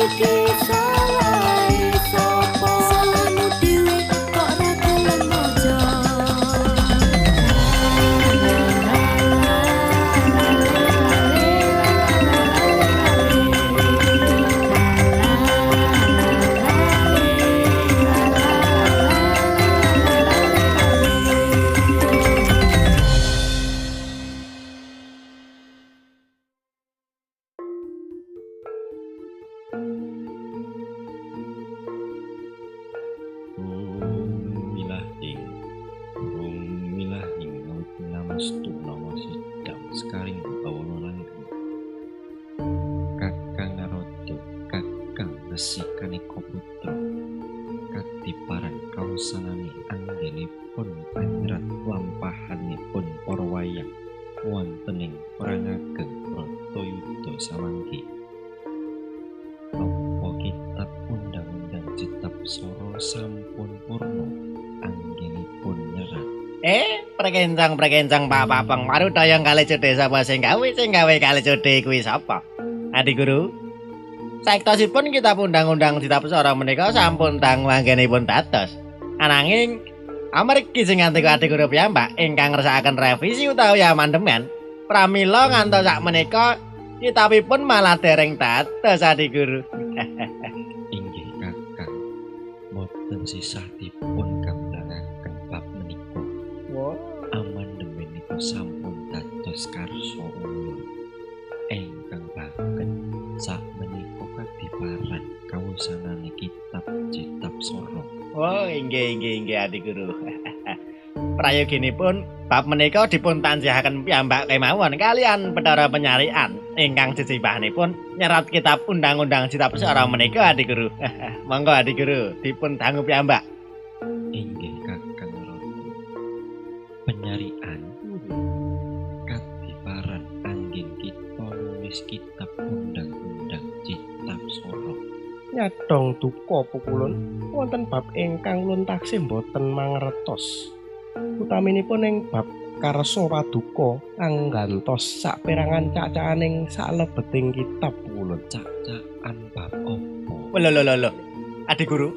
Iki salahe sapa? Salahmu dhewe kok ra gelem maca. Milah ing milah ing awit namastu nama sidang sekaring bawana langgeng. Kakang Narada, Kakang Resi Kaneka Putra, kadiparan kawusanane anggenipun panyerat lampahanipun para wayang wonten ing perang ageng Bratayuda samangke. Napa kitab undang-undang Kitab Sara sampun purna anggenipun nyerat? Prekencang-prekencang papapeng marudaya kalih cedhe sapa sing gawe kalih cedhe kuwi sapa? Adi Guru. Saektosipun kitab undang-undang Kitab Sara menika sampun dangu anggenipun dados. Ananging amargi sing ngantika Adi Guru piyambak ingkang ngersakaken revisi utawi amandemen, pramila ngantos sak menika kitabipun malah dereng dados Adi Guru. Inggih Kakang, boten sisah dipun kamblangaken bab menika. Amandemenipun sampun dados karsa ulun ingkang baken sak menika kadiparan kawusanane kitab Kitab Sara. Oh, inggih inggih inggih Adi Guru. Prayoginipun bab menika dipun tanjahaken piyambak kemawon kalian Bathara Penyarian ingkang jejibahanipun nyerat kitab undang-undang Kitab Sara menika Adi Guru. Monggo Adi Guru dipun dangu piyambak. Inggih Kakang Narada. Penyarian kadiparan anggen kita nulis kitab undang-undang Kitab Sara. Nyadong duka pukulun wonten bab ingkang ulun taksih boten mangertos. Utaminipun ing bab karsa paduka anggantos saperangan cacaaning salebeting kitab pukulun. Cacaan bab apa? Lho lho lho lho. Adi Guru.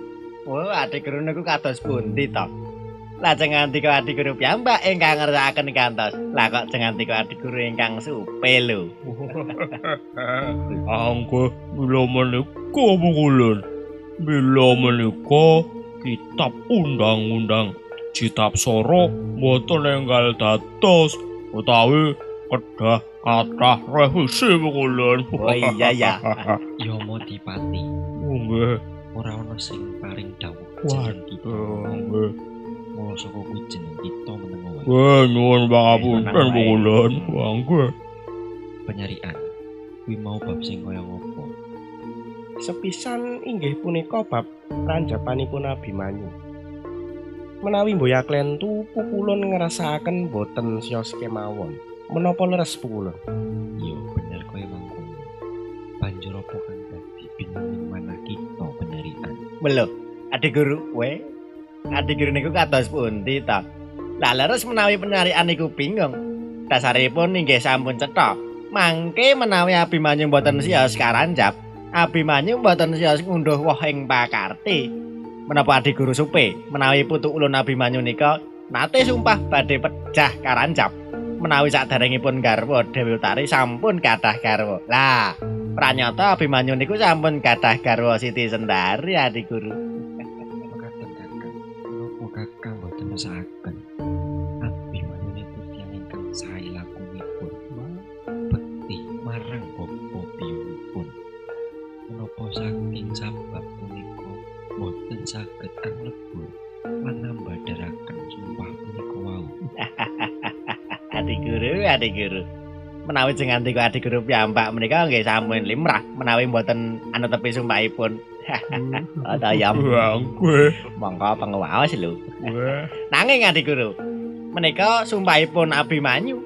Oh, Adi Guru niku kados pundi to? Lajeng ngantika Adi Guru piyambak ingkang ngersakaken kantos. Lah kok jeng ngantika Adi Guru ingkang supe lho. Angge mila menika pukulun. Mila menika kitab undang-undang Kitab Sara boten enggal dados utawi kedah kathah revisi pukulun. Oh iya ya. Yama Dipati, Nggih. ora ana sing paring dawuh jeneng kita. Nggih. Mula saka kuwi jeneng kita menengo wae. Nggih, nyuwun pangapunten pukulun. Nggih. Penyarian kuwi mau bab sing kaya ngopo? Sepisan inggih punika bab ranjapanipun Abimanyu. Menawi mboya klentu pukulun ngrasakaken boten sios kemawon. Menapa leres pukulun? Ya bener kaya mangkono. Banjur apa kang dadi bingung manah kita penyarian? Lho, Adi Guru, we. Adi Guru niku kados pundi to? Lah leres menawi penyarian niku bingung. Dasaripun inggih sampun cetha. Mangke menawi Abimanyu mboten sios karanjap, Abimanyu mboten sios ngunduh woh ing pakarti. Menapa Adi Guru supe menawi putu ulun Abimanyu nika nate sumpah badhe pejah karanjap. Menawi saderengipun garwa Dewi Utari sampun kathah garwa. Lah, pranyata Abimanyu niku sampun kathah garwa Siti Sendari Adi Guru. Mekaten Kakang, menapa Kakang boten ngersakaken? Abimanyu niku tiyang ingkang sae lakunipun, bekti marang bapa biyungipun. Menapa saking sabab punika boten saged anglebur lan nambadharaken sumpah punika wau? Adi Guru, Adi Guru. Menawi jeng ngantika Adi Guru piyambak menika nggih sampun limrah menawi mboten anetepi sumpahipun. Ata yam. Nggih. Monggo pengawas lho. Nanging Adi Guru, menika sumpahipun Abimanyu,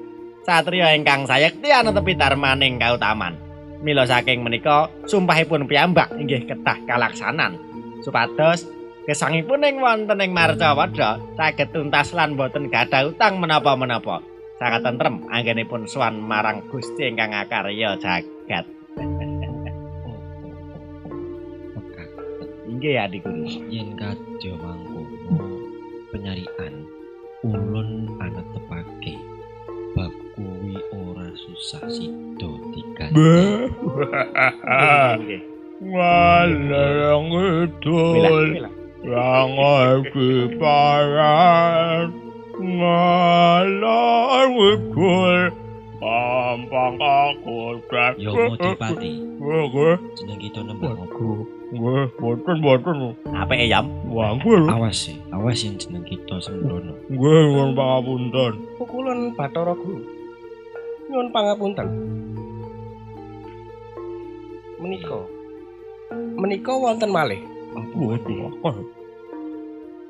satriya ingkang sayekti anetepi darmaning kautaman. Mila saking menika sumpahipun piyambak inggih kedah kalaksanan supados gesangipun ing wonten ing Marcawadha saged tuntas lan boten gadah utang menapa-menapa. Sangat tentrem anggenipun sowan marang Gusti ingkang akarya jagat. Oh, oh, oh, oh. Nggih Adi Guru. Yen kadya mangkono penyarian ulun anetepake bab kuwi ora susah sida diganti. Nggih. Ngalor ngidul. Rangai kiparan. Ngalor ngidul. Gampang aku Yo Modipati, Nggih, jeneng kita nembang opo? nggih, boten. Apike Yam. Wah, nggih. Awas e, awas yen jeneng kita sembrono. Nggih, nyuwun pangapunten. Pukulun Bathara Guru. Nyuwun pangapunten. Menika wonten malih. Waduh,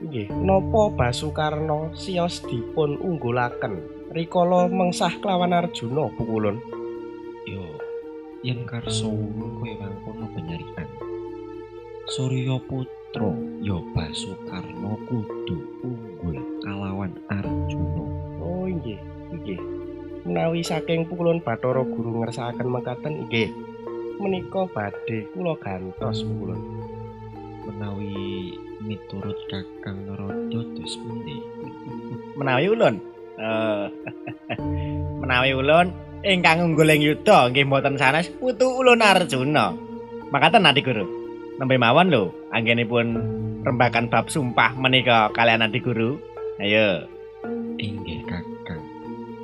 Nggih, napa Basukarna sios dipun unggulaken rikala mengsah kelawan Arjuna pukulun? Yo, yen karsa ulun kaya mangkono penyarian. Surya Putra ya Basukarna kudu unggul kalawan Arjuna. Oh inggih, inggih. Menawi saking pukulun Bathara Guru ngersakaken mekaten inggih. Menika badhe kula gantos pukulun. Menawi miturut Kakang Narada dos pundi? Menawi ulun. Menawi ulun ingkang unggul ing yuda nggih mboten sanes putu ulun Arjuna. Makaten Adi Guru. Nembe mawon lho anggenipun rembakan bab sumpah menika kalian Adi Guru. Ayo. Inggih Kakang.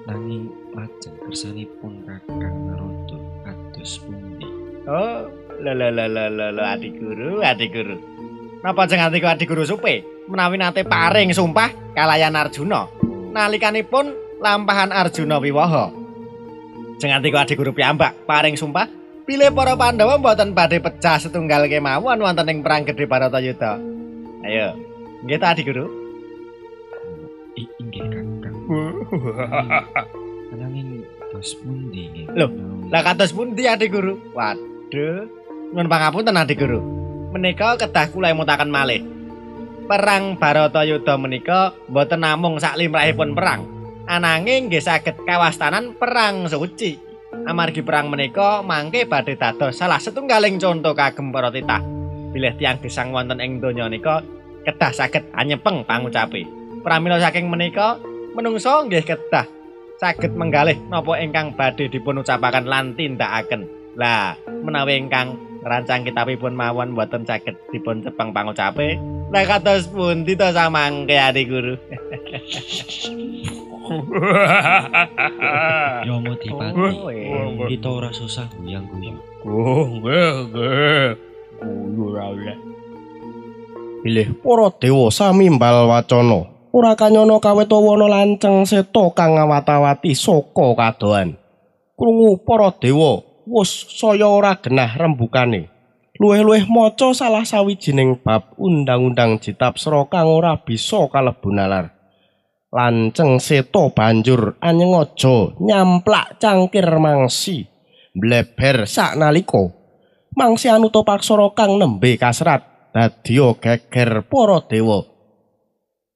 Nanging lajeng kersanipun Kakang Narada kados pundi? Oh, lho lho lho lho lho Adi Guru, Adi Guru. Napa jeng atiku Adi Guru supe menawi nate paring sumpah kalayan Arjuna nalikanipun lampahan Arjuna wiwaha. Jeng atiku Adi Guru piyambak paring sumpah bilih para Pandhawa mboten badhe pecah setunggal kemawon wonten ing perang gedhe Bharatayuda. Ayo, nggih ta Adi Guru? Inggih Kakang. Nanging dos pundi nggih? Lho, lah kados pundi Adi Guru? Waduh, nyuwun pangapunten Adi Guru. Menika kedah kula emutaken malih. Perang Bharatayuda menika mboten namung saklimrahipun perang, ananging nggih saged kawastanan perang suci. Amargi perang menika mangke badhe dados salah setunggaling conto kagem para titah. Bilih tiyang gesang wonten ing donya nika kedah saged anyepeng pangucape. Pramila saking menika menungso nggih kedah saged menggalih napa ingkang badhe dipun ucapaken lan tindakaken. Lah menawi ingkang rancang kitabipun mawon mboten saged dipun cepeng pangucape, lah kados pundi to samangke Adi Guru? Ya Modipati, kita ora susah guyang-guyu. Oh, nggih, nggih. Guyu ra oleh. Bilih para dewa sami mbal wacana, ora kanyana kawit wana lanceng seta kang ngawat-awati saka kadohan. Krungu para dewa wus saya ora genah rembukane. Luwih-luwih maca salah sawijining bab undang-undang Jitapsra kang ora bisa kalebu nalar. Lanceng seta banjur anyengaja nyamplak cangkir mangsi bleber saknalika. Mangsi anuta paksara kang nembe kasrat dadya geger para dewa.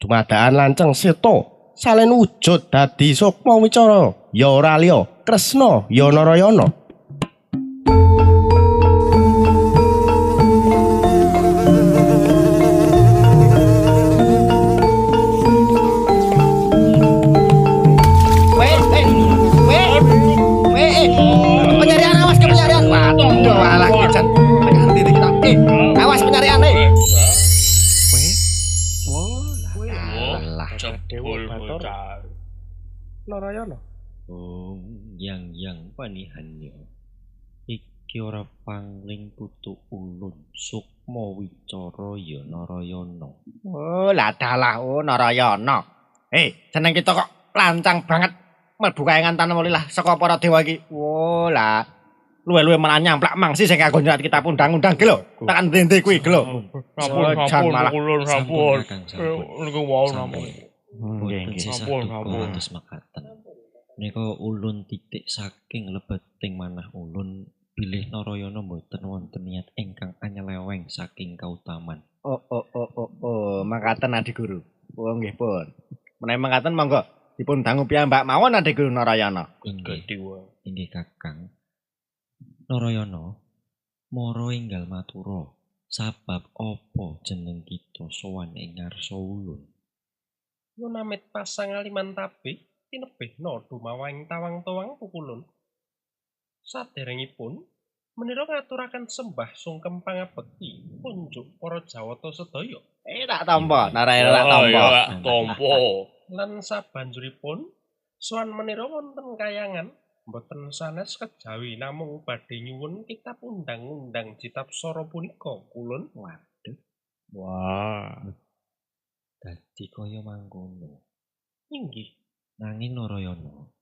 Dumadaan lanceng seta salen wujud dadi sukma wicara ya ora liya Kresna ya Narayana. Penyarian, awas ke penyarian. Waduh, alah kejan. Tekan titik kita. Awas penyarian eh. Lah, Dewa Bathara Narayana. Oh, yang panihannya. Iki ora pangling putu ulun sukma wicara ya Narayana. Oh, lah dalah oh Narayana. Jeneng kita kok lancang banget mlebu kaengan tanah lah saka para dewa iki. Oh lah, luwe-luwe malah nyamplak mangsi sing kanggo nyerat kitab undang-undang ki lho. Tekan ndi kuwi ki lho. Sampun, sampun, sampun. Kakang, sampun. Niku wau namung. Boten sesah Sampun, duka sampun. kados mekaten. Menika ulun titik saking lebeting manah ulun bilih Narayana mboten wonten niat ingkang anyeleweng saking kautaman. Oh oh oh oh oh, makaten Adi Guru. Oh nggih pun. Menawi makaten monggo dipun dangu piyambak mawon Adi Guru Narayana. Inggih, Gedhi wae. inggih Kakang. Narayana, mara enggal matura Sabab apa jeneng kita sowan ing ngarsa ulun? Yunamit pasang aliman tabih tinebihna dumawahing tawang-tawang pukulun. Saderengipun menira ngaturaken sembah sungkem pangabekti kunjuk para Jawata sedaya. Tak tampa, Narayana tak tampa. Ya, tampa. Lan sabanjuripun sowan menira wonten kayangan boten sanes kejawi namung badhe nyuwun kitab undang-undang Citapsara punika kulun. Waduh. Wah. Dadi kaya mangkono. Inggih. Nanging Narayana,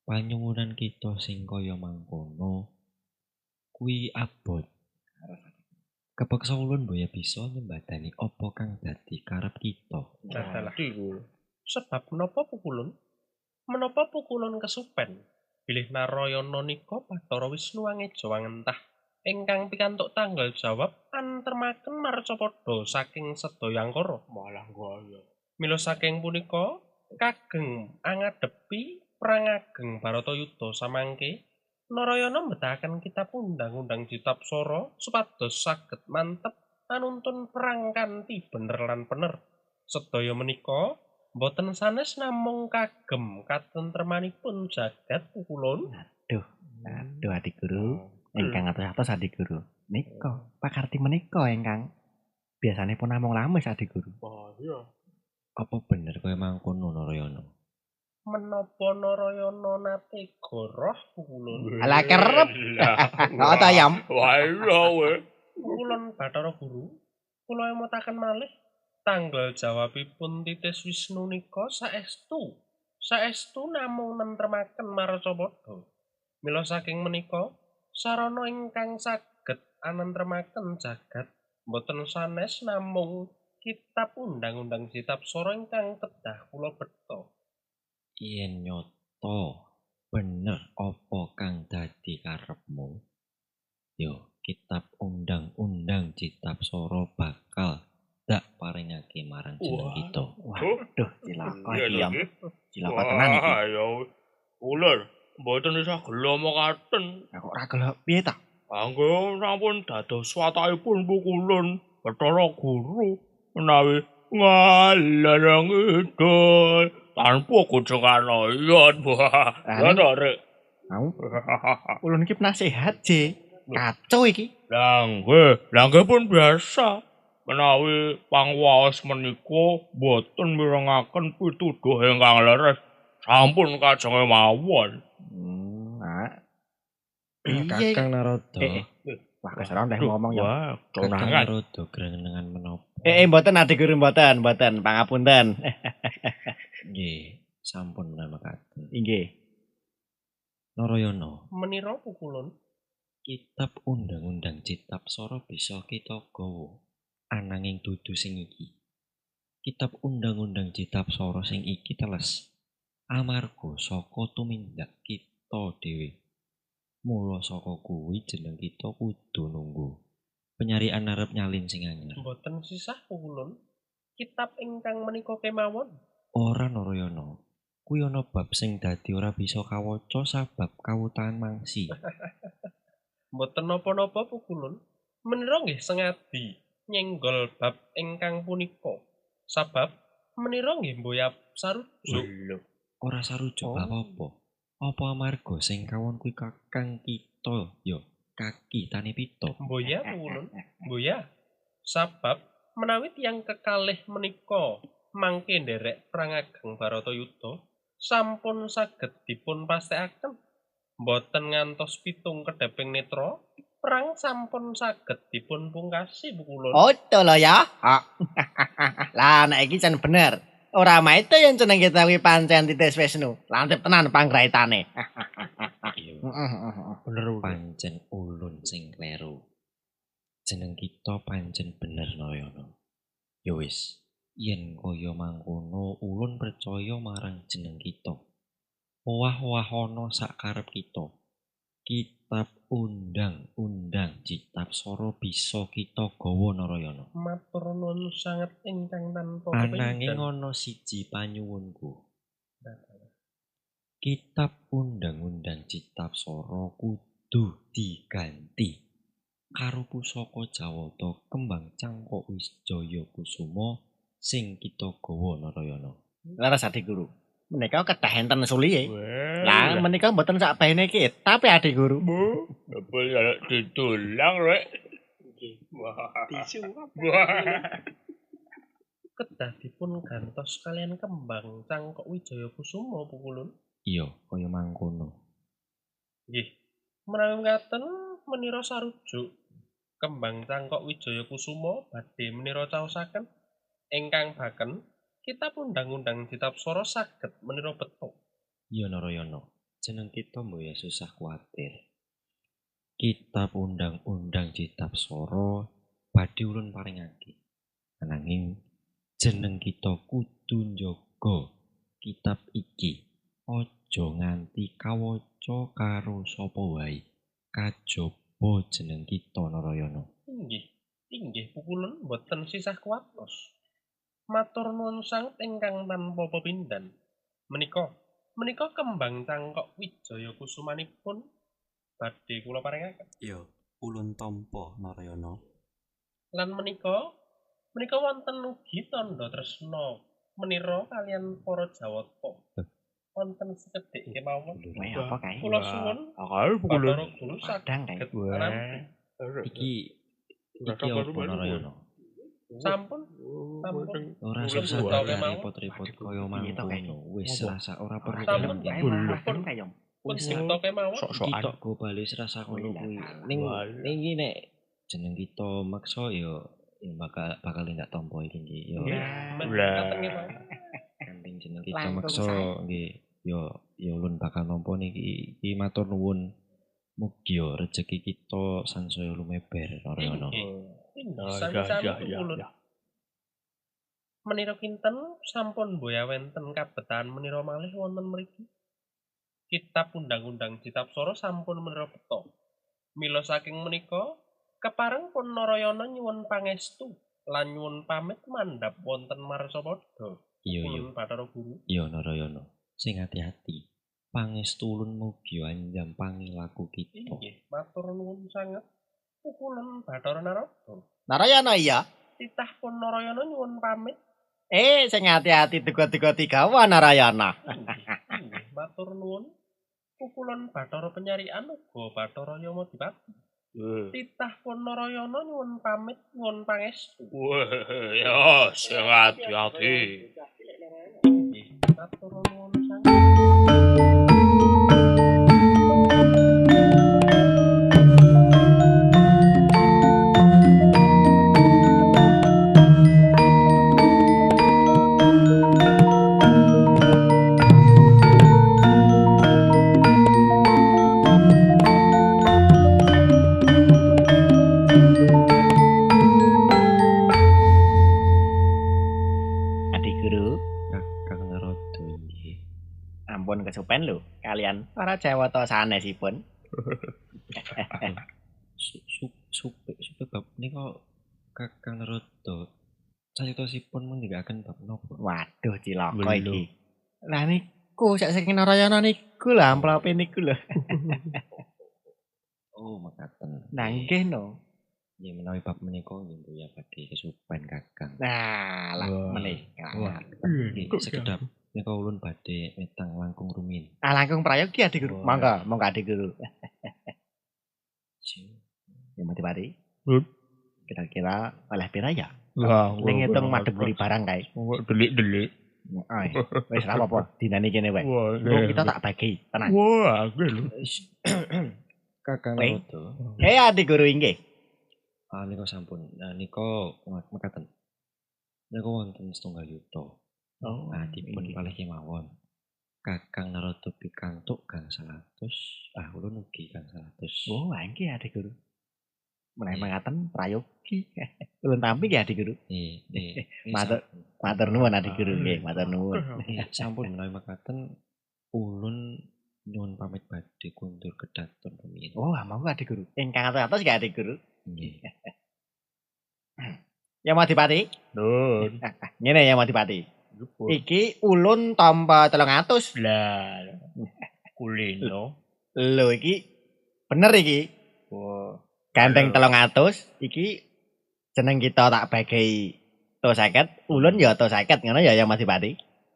panyuwunan kita sing kaya mangkono kuwi abot. Kepeksa ulun boya bisa nyembadani apa kang dadi karep kita. Dalah. Sebab menapa pukulun? Menapa pukulun kesupen? Bilih Narayana nika Bathara Wisnu angeja wangentah ingkang pikantuk tanggal jawab antremaken marcapada saking sedaya angkara. Malah gaya. Mila saking punika kageng angadepi perang ageng Baratayuda samangke Narayana mbetahaken kitab undang-undang Citapsara supados saged mantep anuntun perang kanthi bener lan pener. Sedaya menika boten sanes namung kagem katentremanipun jagat pukulun. Aduh, aduh adik guru, ingkang atos-atos adik guru. Nika, pakarti menika ingkang biasanipun namung lames adik guru. Oh iya. Apa bener kaya mangkono Narayana? Menapa Narayana nate goroh pukulun? Alah kerep. Oh ta yam. Wah iya we. Pukulun Bathara Guru, kula emutaken malih tanggal jawabipun Titis Wisnu nika saestu. Saestu namung nentremaken marcapada. Mila saking menika sarana ingkang saged anentremaken jagat boten sanes namung kitab undang-undang Citapsara ingkang kedah kula beto. Yen nyata bener apa kang dadi karepmu, yo kitab undang-undang Citapsara bakal dak paringake marang jeneng kita. Waduh, cilaka iki yam. Cilaka tenan iki. Ya. Ulur, mboten usah gelo mekaten. Lah kok ora gelo piye ta? Anggo sampun dados watakipun pukulun Bathara Guru menawi ngalarang idul tanpa gojongan oyot. Wah, ngono rek. Mau. Ulun iki penasehat, J. Kacau iki. Lah nggih pun biasa. Menawi pangwaos menika boten mirengaken pituduh ingkang leres, sampun kajenge mawon. Nah. Piye? Kakang Narada. Wah, keseron leh ngomong ya. Wah, Kakang konangan. Narada grenengan menapa? Mboten adik guru mboten, mboten, pangapunten. Nggih, sampun mekaten. Inggih. Narayana, Menira pukulun kitab undang-undang Citapsara bisa kita gawa ananging dudu sing iki. Kitab undang-undang Citapsara sing iki teles amarga saka tumindak kita dhewe. Mula saka kuwi jeneng kita kudu nunggu penyarian arep nyalin sing anyar. mboten sisah pukulun kitab ingkang menika kemawon. Ora Narayana, kuwi ana bab sing dadi ora bisa kawaca sabab kawutahan mangsi. Mboten napa-napa pukulun menira nggih sengadi nyenggol bab ingkang punika. Sabab menira nggih mboyap sarujuk. Ora sarujuk Oh. bab apa. Apa amarga sing kawon kuwi kakang kita ya kaki tani pita. Mboya pukulun, mboya. Sabab menawi tiyang kekalih menika mangke nderek perang ageng Baratayuda sampun saged dipun pastekaken mboten ngantos pitung kedheping netra perang sampun saged dipun pungkasi pukulun. Oh, lho ya. Lah nek iki jan bener. Ora maite yen jeneng kita kuwi pancen Titis Wisnu. Lantip tenan panggraitane. Iya, Bener. pancen ulun sing kleru. Jeneng kita pancen bener Narayana. Ya wis, yen kaya mangkono ulun percaya marang jeneng kita. Owah-owah ana sak karep kita. Kitab undang-undang Citapsara bisa kita gawa Narayana. Matur nuwun sanget ingkang tanpa Ananging kepinten. ana siji panyuwunku. Kitab Undang-Undang Citapsara kudu diganti. Karo pusaka Jawata Kembang Cangkok Wijaya Kusuma sing kita gawa Narayana. Leres Adi Guru. Menika kedah enten sulihe. Lah menika mboten sak bahene kitab ya Adi Guru. Bu, apa ya ditulang rek. Disuap. Kedah dipun gantos kalian kembang Cangkok Wijaya Kusuma pukulun. Iya, kaya mangkono. Nggih. Menawi ngaten menira sarujuk kembang Cangkok Wijaya Kusuma badhe menira caosaken ingkang baken kitab undang-undang Ditapsara saged menira betok. Iya Narayana, jeneng kita mboya susah kuwatir. Kitab undang-undang Ditapsara badhe ulun paringake. Ananging jeneng kita kudu njaga kitab iki. Aja nganti kawaca karo sapa wae. Kajaba jeneng kita Narayana. Inggih, inggih pukulun boten sisah kuwatos. Matur nuwun sanget ingkang tanpa pepindhan. Menika kembang Cangkok Wijaya Kusumanipun badhe kula paringaken. Ya, ulun tampa Narayana. Lan menika wonten ugi tandha tresna menira kalian para Jawata. Wonten sekedhik kemawon. Weh apa kae? Kula suwun Kae pukulun. Bathara Guru Padang kae. saged nampi. Iki apa Narayana? Sampun, sampun. Ora Ulun susah buta kemawon. repot-repot kaya Piye to, kae? mangkono. Wis rasa ora perlu Sampun, kelem. Padang kae yo. Pun dikta kemawon. Sok-sokan. Kita go bali rasa kono kuwi. Ning iki nek jeneng kita maksa ya bakal ndak tampa iki nggih. Ya Ngaten kemawon. penting jeneng kita Langkung maksa sae. nggih. Ya ulun bakal nampa niki iki matur nuwun. Mugi ya rejeki kita sansaya lumeber Narayana. Inggih. Sami-sami pukulun. Menira kinten sampun boya wenten kabetahan menira malih wonten mriki. Kitab Undang-Undang Ditapsara sampun menira beto. Mila saking menika kepareng pun Narayana nyuwun pangestu lan nyuwun pamit mandhap wonten Marsapada. Iya iya. Pukulun Bathara Guru. Iya Narayana. Sing hati-hati. Pangestu ulun mugi anjam pangilaku kita. Inggih, matur nuwun sanget. Pukulun Bathara Narada. Narayana iya. Titah pun Narayana nyuwun pamit. Sing hati-hati duga-duga digawa Narayana. Inggih, matur nuwun. Pukulun Bathara Penyarian uga Bathara Yamadipati. Titah pun Narayana nyuwun pamit nyuwun pangestu. Wah, ya sing hati-hati. Inggih, matur nuwun sanget. Adi Guru, Kakang Narada inggih. ampun kesupen lho kalian para Jawata sanesipun. Supe bab nika Kakang Narada cacitosipun mendikaken bab napa? Waduh cilaka iki. Lah niku sak saking Narayana niku lho amplope niku lho. Oh, mekaten. Nah nggih no. Nggih menawi bab menika nggih ya badhe kesupen Kakang. Nah, lah menika. Wah. Nggih, sekedap nika ulun badhe metang langkung rumiyin. Ah langkung prayogi Adi Guru. Monggo, monggo Adi Guru. Ya mati-mati. Kira-kira oleh pira ya? Wah, Ning ngitung madhep beli barang kae. Kok delik-delik. Heeh. Wis ra apa-apa, dinane kene wae. Wah, Engko kita tak bagi, tenang. Wah, aku lho. Kakang Weh. Narada. Adi Guru inggih. Ah nika sampun. Nah nika mekaten. Nika wonten setunggal yuta. Oh, Nah, dipun palih kemawon. Kakang Narada pikantuk gangsal atus, ah ulun ugi gangsal atus. Oh, nggih Adi Guru. Menawi mangaten prayogi. Ulun tampi nggih Adi Guru. Nggih, nggih. Matur nuwun Adi Guru nggih, matur nuwun. Sampun menawi mekaten ulun nyuwun pamit badhe kundur kedaton rumiyin. Oh, monggo Adi Guru. Ingkang atos nggih Adi Guru. Nggih. Ya Madipati. Nun. Ngene ya Madipati. Iki ulun tampa 300. Lah. Kulino. Lho iki bener iki. Wah. Gandeng 300 iki jeneng kita tak bagi to 50, ulun ya to 50 ngono ya ya Mas Dipati.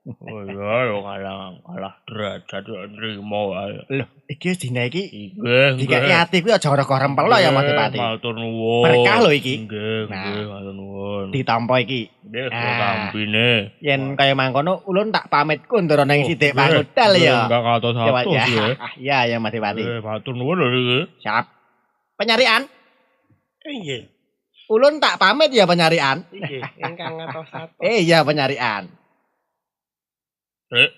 Oh iya, yo kalah kalah derajat yo nrimo wae. Lho, iki wis dina iki Nggih, dikeki ati kuwi aja rega rempel ya Mas Dipati. Matur nuwun. Berkah lho iki. Nggih, Nah. nggih, matur nuwun. Ditampa iki. Nggih, Ah. tampine. Yen kaya mangkono ulun tak pamit kundur nang Oh, sithik nggih, pangudal ya. Enggak katos Ya, Pak, atus ya. ya. Ya ya Mas Dipati. Nggih, matur nuwun lho iki. Siap. Penyarian, Nggih. ulun tak pamit ya penyarian. Nggih, ingkang ngatos-atos. Eh iya penyarian. Rek,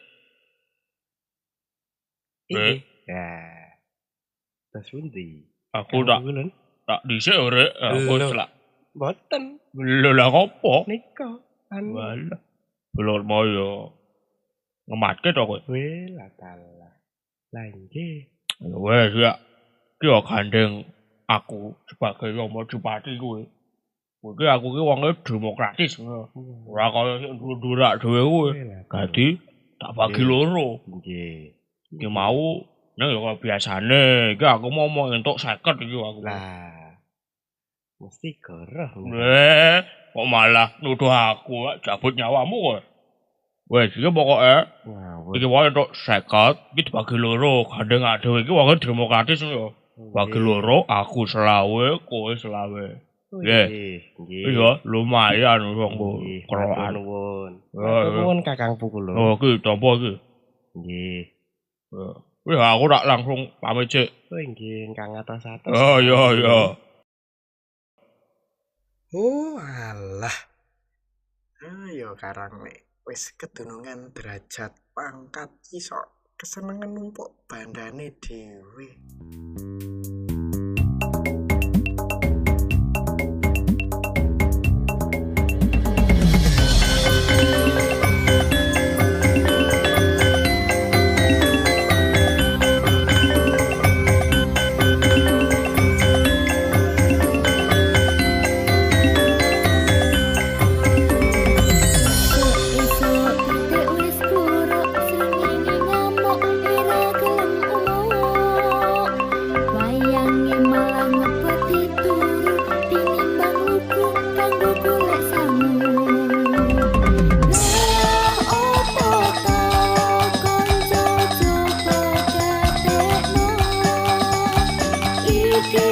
Nggih. Ya. Tas pundi? aku tak Ulun. tak dhisik yo, Rek. Aku Lho. selak. Mboten Lho lah ngopo? nika. Anu. Walah. Belum mau yo. Ngematke to kowe. Wela talah. Lah nggih. Ya wes ya. Ki yo gandeng aku sebagai Romo Dipati kuwi. Kuwi ki aku ki wonge demokratis ngono. Ora kaya sing ndurak dhewe kuwi. Wela talah. Dadi tak bagi Nggih. loro. Nggih. Ki mau ning yo kaya biasane iki aku mau mau entuk 50 iki aku. Lah. Mesti goroh. Eh, kok malah nuduh aku jabut nyawamu kowe. Wes iki pokoke Ngawur. iki wae entuk 50, iki dibagi loro. Gandeng dhewe iki wonge demokratis yo. Bagi loro, aku selawe, kowe selawe. Nggih. Nggih. Nggih. Iya, lumayan wong Nggih, matur kerokan. nuwun. Ya, Matur ya. nuwun Kakang Pukulun. Oh, iki tampa iki. Nggih. Wih, aku tak langsung pamit sik. Oh nggih, ingkang ngatos-atos. Oh, iya, iya. Oh alah. Ayo karang nek wis kedunungan derajat pangkat iso kesenengan numpuk bandane dhewe. Esuk titik wis kluruk, srengenge ngamuk, ora gelem umuk. Wayange malah ngebeti turu, tinimbang lugu kanggo golek sangu. Lah opo ta kanca coba gatekno? Iki